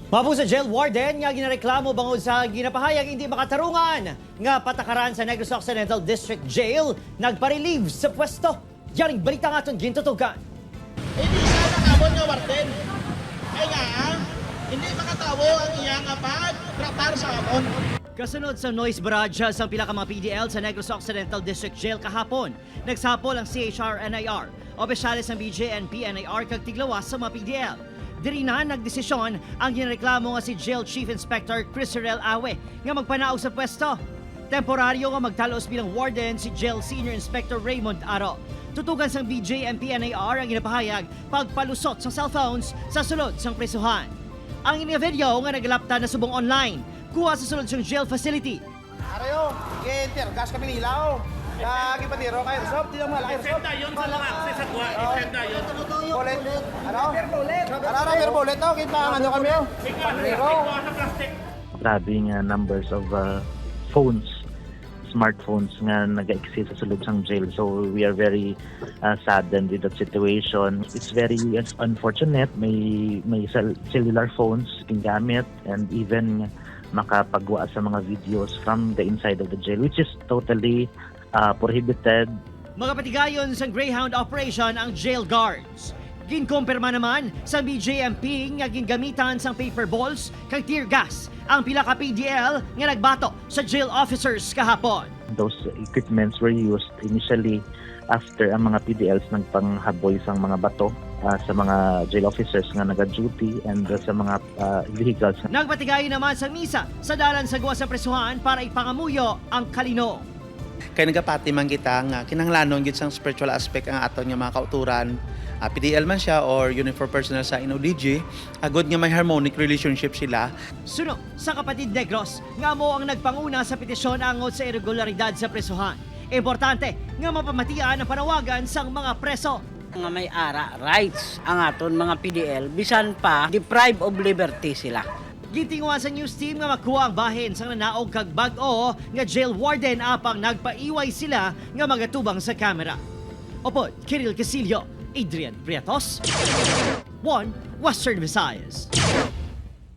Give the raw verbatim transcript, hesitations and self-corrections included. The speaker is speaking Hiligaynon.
Mapusa jail warden nga ginareklamo bangod sa ginapahayag hindi makatarungan nga patakaran sa Negros Occidental District Jail nagpa-relieve sa pwesto. Yaring balita nga aton gintutukan. Hindi siya nakabot nga warden. Ay nga, hindi makatawo ang iya nga pagtratar sa amon. Kasunod sa noise barrage sang pila ka mga P D L sa Negros Occidental District Jail kahapon, nagsapol ang C H R N I R, opisyales sang B J N P N I R kag tiglawas sa mga P D L. Diri na nagdesisyon ang ginreklamo nga si Jail Chief Inspector Crisirel Awe nga magpanaog sa pwesto. Temporaryo nga magtalos bilang warden si Jail Senior Inspector Raymond Aro. Tutugan sang B J N P N I R ang ginapahayag pagpalusot sa cellphones sa sulod sang prisuhan. Ang ini nga video nga nagalaptan na subong online, kuha sa sulod sang jail facility. Arayo, gin-tear gas kami nila, oh. Sa gipatiro kay Rizop, di lang wala kay Rizop. Isend dayon sa mga access sa kuha, isend dayon. Bullet, ano? Ara, ara, pero bullet, oh, kita ang ano kami, oh. Ikaw, Pero ikaw sa plastic. Grabe nga numbers of uh, phones, smartphones nga nag-exist sa sulod sang jail. So we are very uh, saddened with that situation. It's very unfortunate. May may cell- cellular phones gingamit and even makapagwa sa mga videos from the inside of the jail, which is totally uh, prohibited. Mga patigayon sang Greyhound operation ang jail guards. Ginkumpirma naman sang B J M P nga gingamitan sang paper balls kag tear gas ang pila ka P D L nga nagbato sa jail officers kahapon. Those equipments were used initially after ang mga P D Ls nagpanghaboy sang mga bato ah, sa mga jail officers nga naga-duty and ah, sa mga ah, vehicles. Nagpatigayon naman sang misa sa dalan sa guwa sa presuhan para ipangamuyo ang kalinog. Kay nagapati man kita nga kinahanglanon gid sang spiritual aspect ang aton nga mga kautoran, ah, P D L man siya or uniform personnel sa N O D G, agod nga may harmonic relationship sila. Suno sa kapatid Negros nga amo ang nagpanguna sa petisyon angot sa irregularidad sa presohan, importante nga mapamatian ang panawagan sang mga preso. Nga may ara rights ang aton mga P D L, bisan pa deprive of liberty sila. Gintinguha sa news team nga makuha ang bahin sang nanaog kag bag-o nga jail warden apang nagpaiway sila nga magatubang sa kamera. Upod Kiril Casillo, Adrian Prietos, One Western Visayas.